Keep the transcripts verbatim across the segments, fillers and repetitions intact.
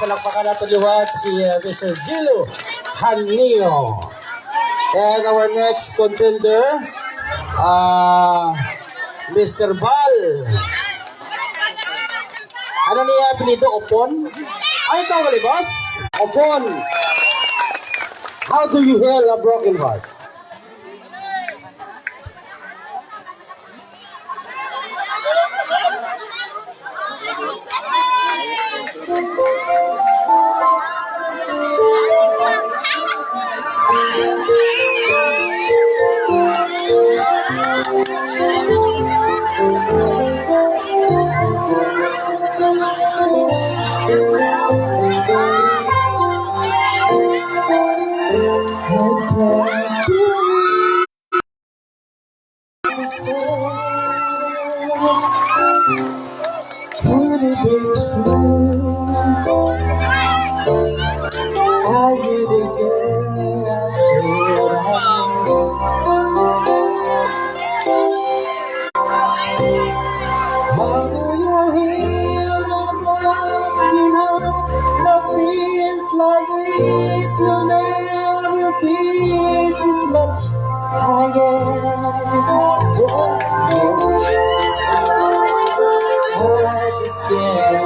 Palakpakan nato liwat si, uh, Mister Zilo Hanio. And our next contender, uh, Mister Bal. Ano niya apelyido? Opon? Ay, ikaw gali, boss? Opon. How do you heal a broken heart? Would it be true? I really care. How do you heal a broken heart that feels like it will never be this much again? Oh, I just can't.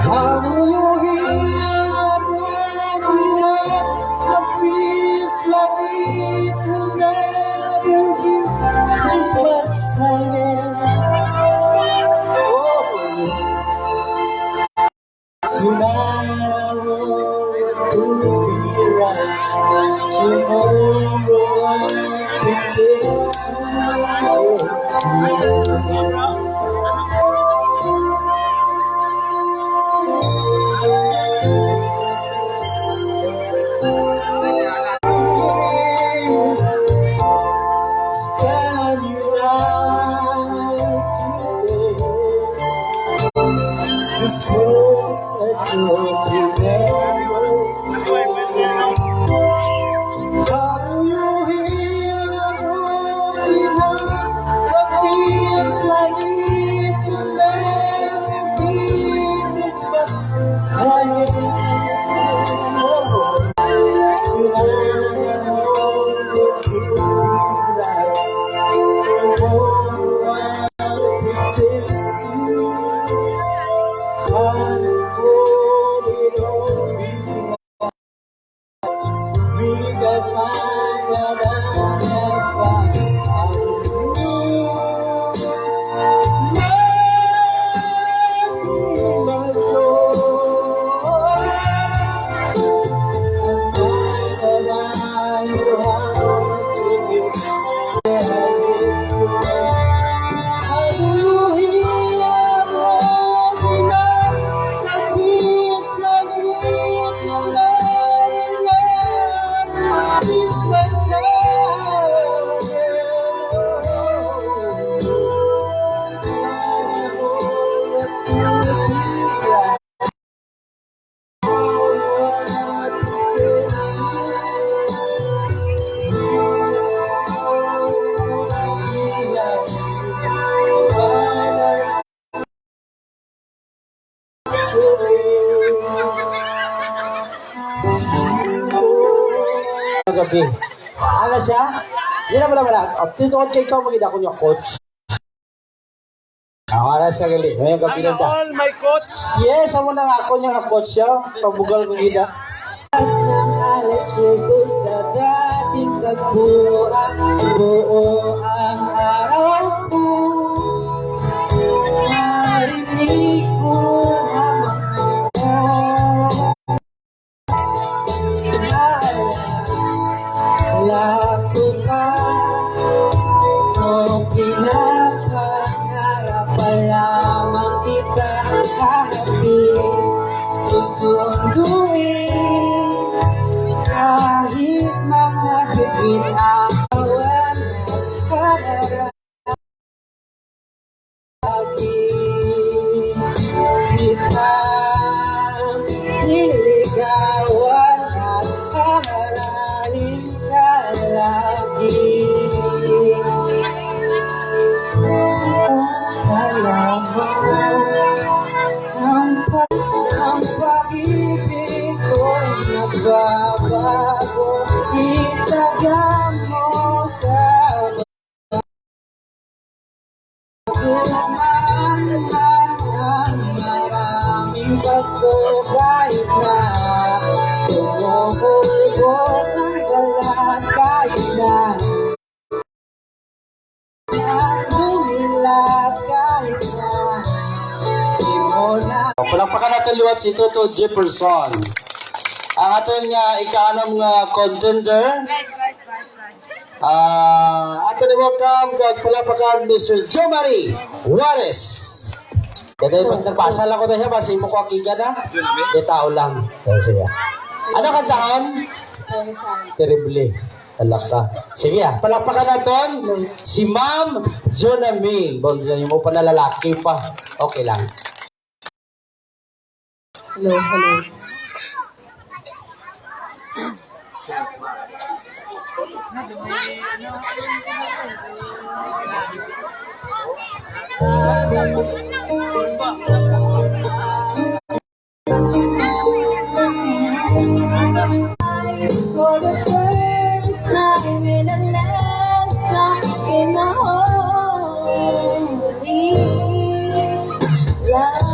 How do you heal a broken heart that feels like it will never be this much again? Oh. Tonight I want to be right. Tomorrow I pretend to be true. Spend a new life today. These words I told you never say. How do you heal a broken heart that feels like it will never be this much again? Oh, tonight I hope it will be right. Tomorrow I pretend to. I'm holding on. Gabi. Ano siya? Di na pala, wala. Ah, tinuod kay ikaw, maging ako niya, coach. Ah, wala siya, gali. May gabi na ta. Sana all, my coach. Yes, amo na nga ako niya, coach, ya. Pabugal ko gida. Taas ng alas siyete sa dating tagpuan, buo ang araw ko. Narinig ko ang mga Lakukan o pinapangarap pa lamang kita hahati susunduin kahit mga bituin awan para Kita niligawan at haharain ka lagi. Ang kalaman, ang pag- Babago, itaga mo sa duman, maraming Pasko kahit na kumukulbot ang balat kahit na Palakpakan natin liwat si Toto Jefferson. Ang aton nga ika-anom nga contender. Ah, ato ni welcome kag palakpakan, Mister Jomari Juarez. Dahil mas nagpasal ako dahil mas imo ko akiga na. Di tao lang. So, sige. Ano kantahon? Terrible. Talaka. Sige, ah. Palakpakan naton si Ma'am Jonami. Bon, yung mo pa na lalaki pa. Okay lang. Hello, hello. For the first time and the last time in my whole life.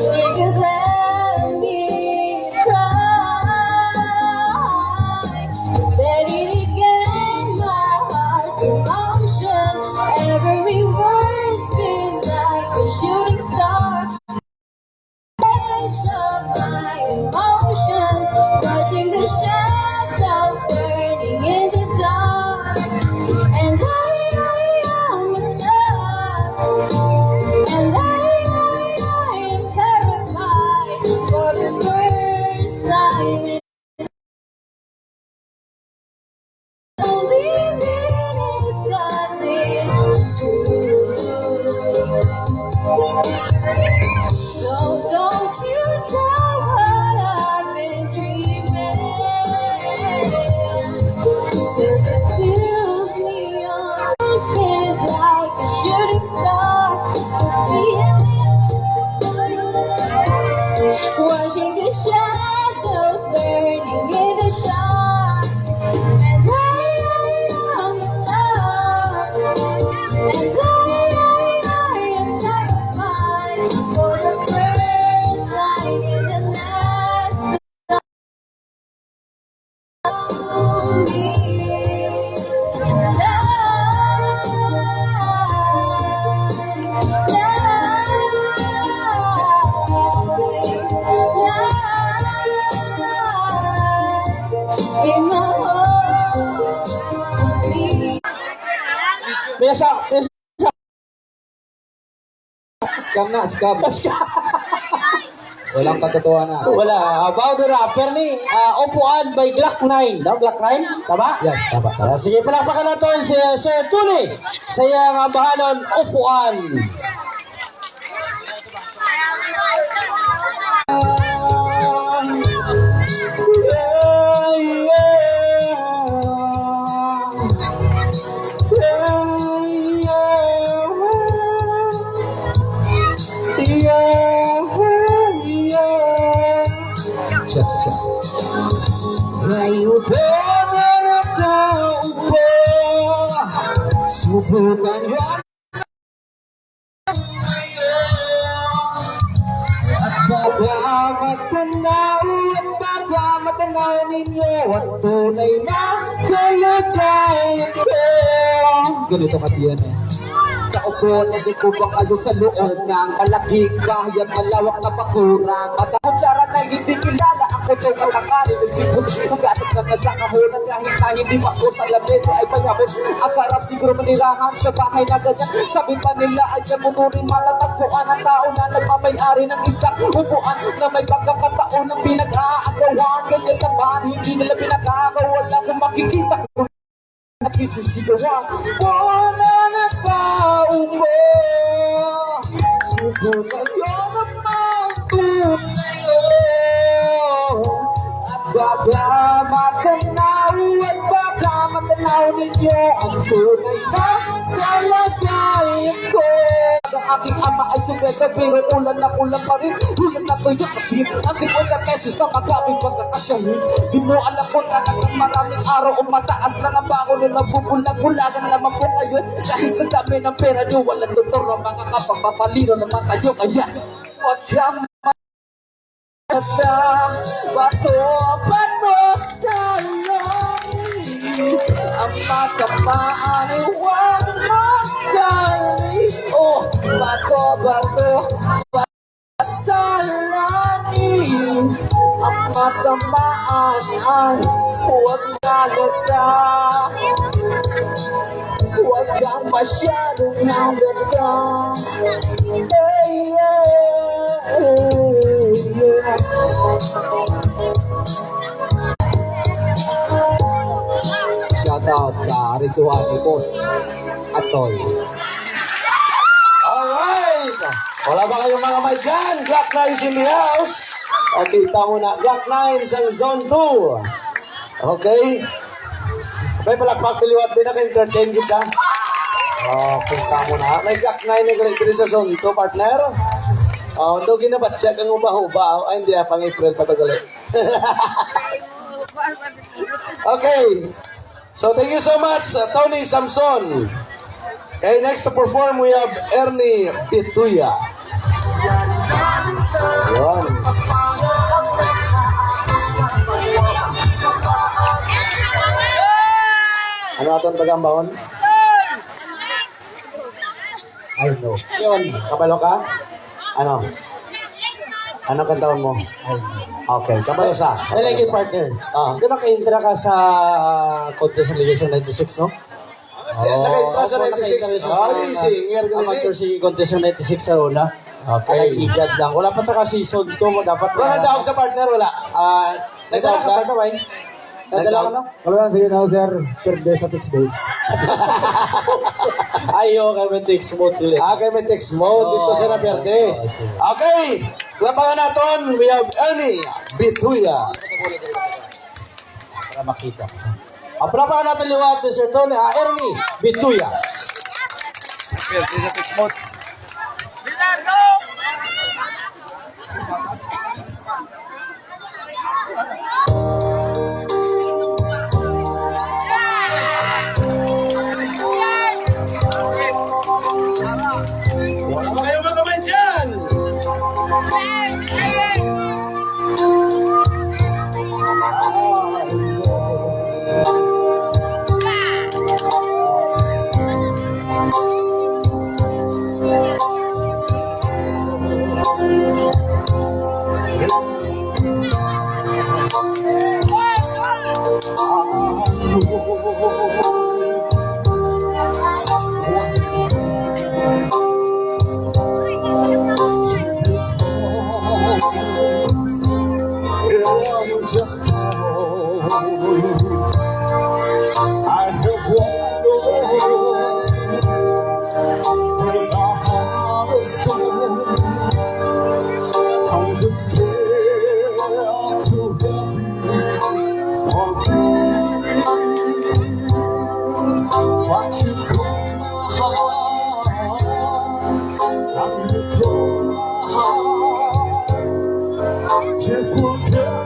If you let me try, said it again, my heart's emotion. Every word's been like a shooting star. Edge of my emotions, watching the shadows burning in the dark. And I, I am in love. And I, I, I am terrified for the first time. Only minute, 'cause it's true. So don't you doubt what I've been dreaming, 'cause it fills me up. It's like a shooting star. Watching the shadows burning in the dark. And I, I am in love. And I, I, I am terrified for the first time and the last. May isa, may isa. Scam na, scam. Walang katotohanan. Wala. About the rapper ni, ah, Upuan by Glock nine. No, Glock nine? Tama? Yes, tama, tama. Ah, sige, palakpakan naton si, ah, Sir Tony sa iyang ambahanon, Upuan. Check, check. May upo na nakaupo. Subukan yan. At baka matanaw, at baka matanaw ninyo ang tunay na kaligayan ko. Ganito kasi yan eh. Kaupo na di ko ba kayo sa loob ng malaking bahay at malawak na bakuran? Mata kutsara na hindi kilala ang kutsong at ang kanin. Sipon, ugatas na nasa kahon at kahit na hindi Pasko sa lamesa ay mayabon. Ang sarap siguro manirahan sa bahay na ganyan. Sabi pa nila ay yan mo turing matatagpuan ang tao na nagmamay-ari ng isang upuan na may pagkakataon ng pinag-aagawan. Ganyan naman, hindi nila pinag-aagaw. Wala kong makikita. At isisigawan, wala na tao mo. Subukan niyo naman tumayo. At baka matanaw, at baka matanaw ninyo ang tunay na kalagayan ko. Aking ama ay sikwenta, pero ulan na ulan pa rin. Ulan na tuyo kasi ang sikwenta pesos na magabi pagkakasyahin. Di mo alam kung talagang maraming araw o mataas na nga bangon na nagbubulag-bulagan naman po kayo. Dahil sa dami ng pera nyo, walang doktor na makakapagpapalino ng mata nyo. Kaya, huwag kang Bato, bato sa langit. Ang matamaan ay huwag magalit. Oh, bato, bato, bato sa langit. Ang matamaan ay huwag galata. Huwag kang masyadong halata. Hey, yeah, hey, yeah. Shout out sa Risuhan ni Boss Atoy. Alright! Wala ba kayong mga may dyan? Glock nine in the house. Okay, tamo na. Glock nine sa Zone two. Okay. May palakpak, liwat, may naka-entertain kita. Oh, punta mo na. May Glock nine na gali diri sa Zone two, partner. Oh, ndo ginabatya kang uba-uba. Ay, hindi, ah, pang April pa to gali. Okay. So, thank you so much, uh, Tony Samson. Okay, next to perform, we have Ernie Bituya. Yun. Ano atong pagambahon? I know. Yun. Kabalo ka? Ano? Ano kantahon mo? I know. Okay, kabalo sa. Ay, lagi, partner. Ah. Di ba naka-intra ka sa contest ng Legion ninety-six, no? Kasi Oo, naka-intra sa ako, ninety-six. Naka-intra sa Ay, mga singer ka rin eh. Amateur singing contest ng ninety-six sa una. Okay. Ay, igad lang. Wala pa ta ka season two, dapat Wala na. Daog sa partner, wala. Ah, May nadala daog ka ka? pa ba, eh? Nadala ka, Nag-out? no? Wala lang, sige na, sir. Perde sa text mode. Ay, okay, may text mode sila. Ah, kay may text mode. Dito Oo. siya na perde. Oo, sige. Okay. Labangan naton, we have Ernie Bituya. Para makita. Ang palapakan natin liwat, Mister Tony, ah, Ernie Bituya. Perde sa text mode. Wala ba kayong mga kamay dyan? Just I have one Lord, with a heart of stone, come to stay to help me forgive what you call my heart, and you call my heart to forget.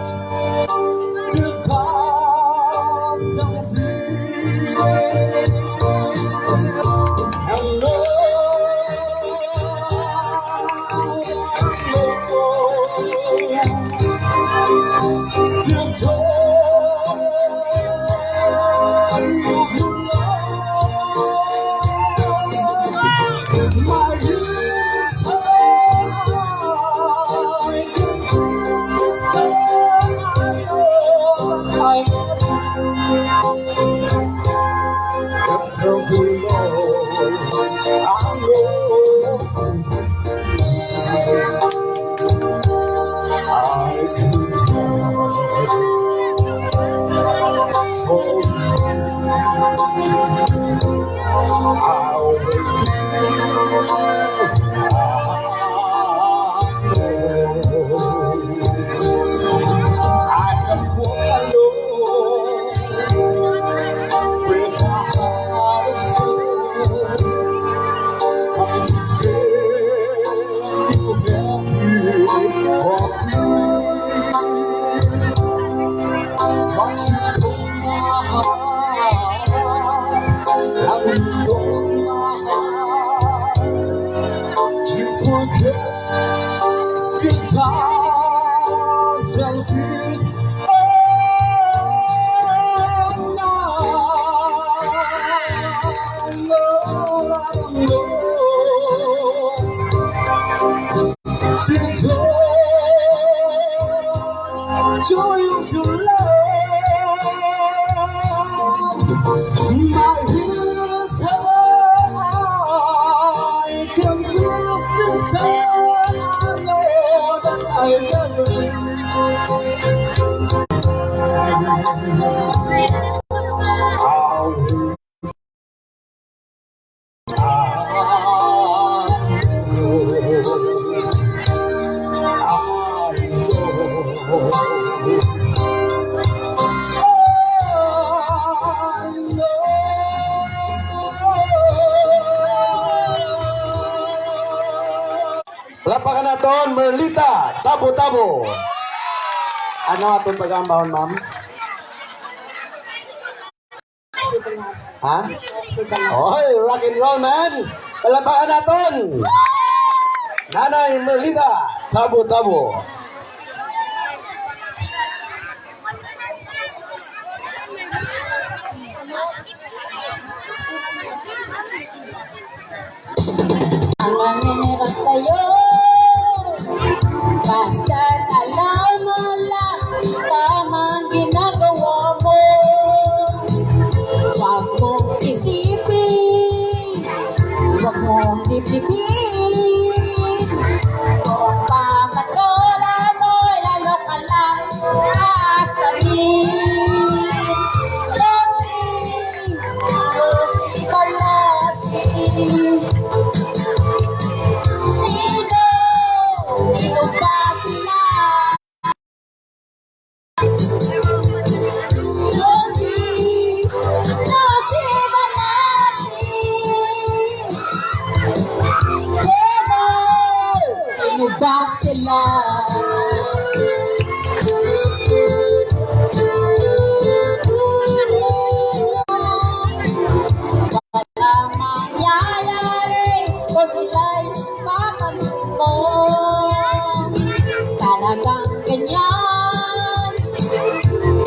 My heroes, I confess this time, I know that I never Palakpakan naton, Merlita Tabo-Tabo. Ano aton pag-aambahon, ma'am? Si Blas. Ha? Si Blas. Oy, rock and roll, man! Palakpakan naton! Nanay Merlita Tabo-Tabo. Ang nangingiras sa'yo, basta't alam mo lang tamang ginagawa mo. Wag mong isipin, wag mong dibdibin. Kung papatulan mo, lalo ka lang aasarin. Losing, losing, losing. Sino, sino ba sila? Losing, losing, losing. Sino? Sino ba sila? Walang mangyayari kung sila'y papansin mo. Talagang ganyan.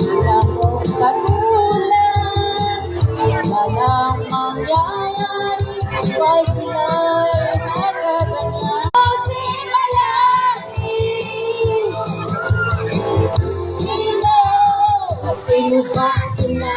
Walang pagkulang, walang mangyayari, kay sila'y nagkaganyan. Si Malasi, sino, sino ba sila?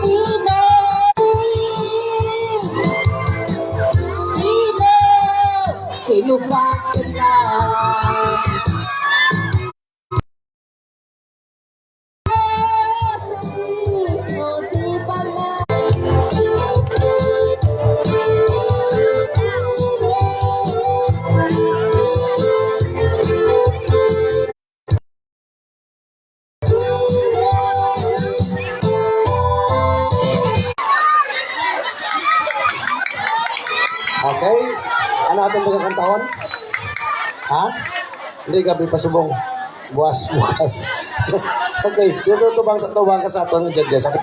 Sino? Sino? Sino ba sila? Okay. Ano aton pagkakantahon? Ha? Hindi, gabi pa subong. Buwas, bukas. Okay, dito tubang sa, tubang ka sa aton, judges. Okay.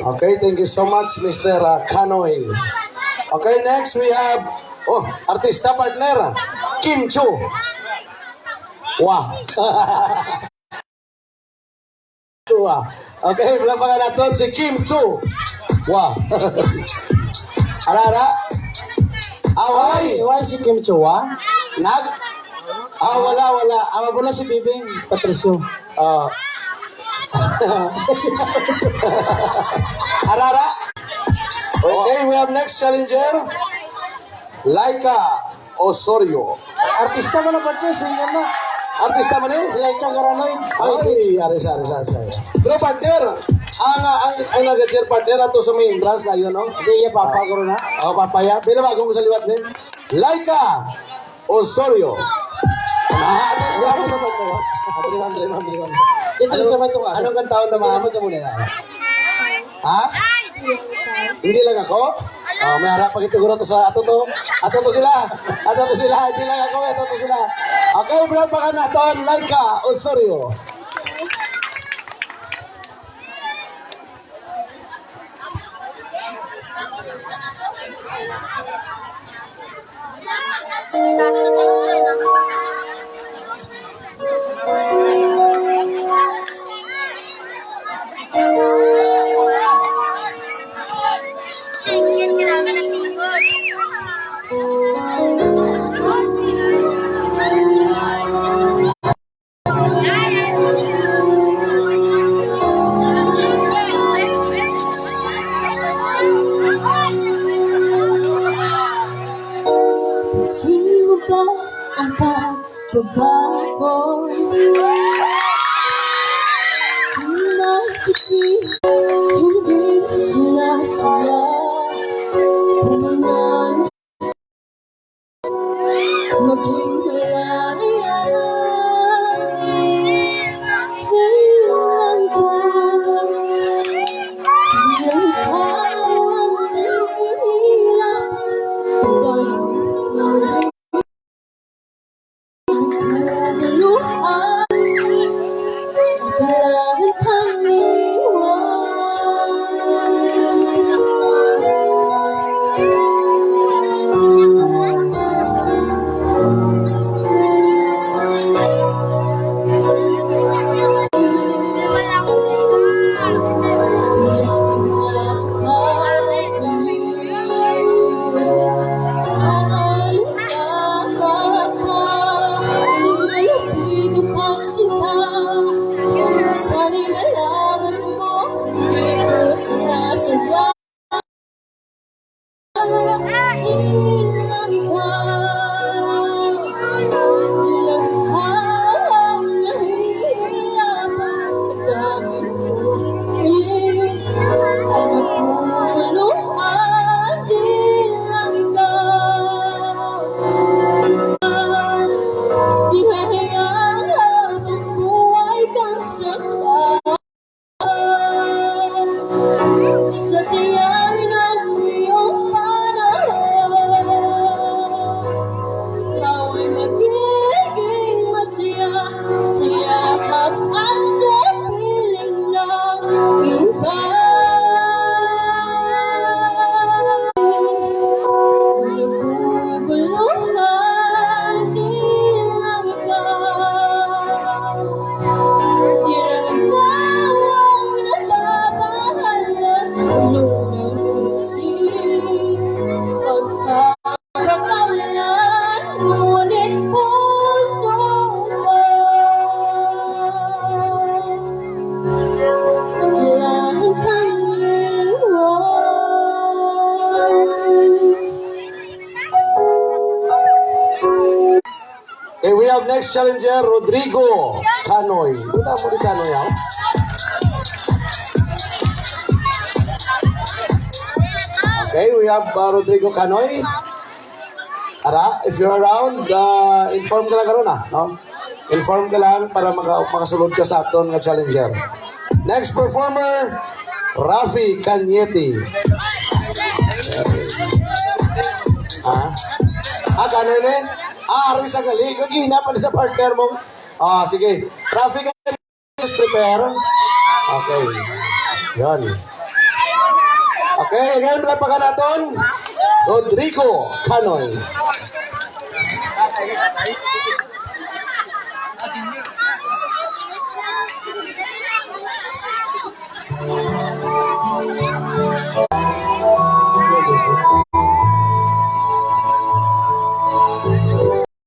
Okay, thank you so much, Mister, uh, Kanoy. Okay, next we have, oh, artista partner, Kim Chu. Wow. Chu, ah. Okay, wala pa nga naton si Kim Chu. Wow. Ara, ara. Away. Why si Kim Chu, ah? Nag? Ah, wala, wala. Ang wala si Bibing Patricio. Ah. Ara, ara. Okay, we have next challenger. Laika Osorio. Artista man ang partner, singer na. Artista man eh? Laika Garanoy. Ay, ari, ari, ari, ari. Pero partner, ang, ang, ang nag-cheer partner ato sa may entrance na yun, no? Hindi, iya, papa ko rin, ha? Oh, papa, ya. Pila ba akong sa liwat, eh? Laika Osorio. Ah, ano, ano, ano, ano, ano? Andre, Andre, Andre, Andre. Ito Ano, sa may tunga. Anong kantaon na, ma'am? Ito sa may tunga. Ha? Hindi lang ako? Oh, may harap pa kita guro to sa ato to. Ato to sila. Ato to sila. Hindi lang ako, ato to sila. Okay, vlog pa ka naton. Laika Osorio. Sino ba ang pagbabago? Di makikita, hindi sinasaya. Kung ang Maging malaya, kailan ka? Kailan ka ang nahihirapan? Ang dami kong naguguluhan. Kailangan kang iwan. Malapit ang pagsinta. Sana'y malaman mo, di ko sinasadya. Ilang ikaw, ilang ikaw ang nahihirapan. Ang dami kong huli, ang magkukuluhan, di lang ikaw. Di hayaan ang buhay kang saktan. Isa siya ng iyong panahon. Ikaw ay magiging masaya sa yakap at sa piling ng iba. Nagkukuluhan, di lang ikaw. Di lang ikaw ang nagbabahala. Puno ng isip, pagkakaulan, ngunit puso ko. Kailangan kang iwan. Okay, we have next challenger, Rodrigo Canoy. Wala mo ni Canoy, ha? Okay, we have, uh, Rodrigo Canoy. Ara, if you're around, uh, inform ka lang karon, ah, no? Inform ka lang para maka-, makasulod ka sa aton nga challenger. Next performer, Rafi Cañete. Ah? Ah, Canoy ni? Ah, ari sa gali. Kagina pa ni sa partner mo. Ah, sige. Rafi Cañete, please prepare. Okay. Yan. Okay, again, palakpakan naton, Rodrigo Canoy.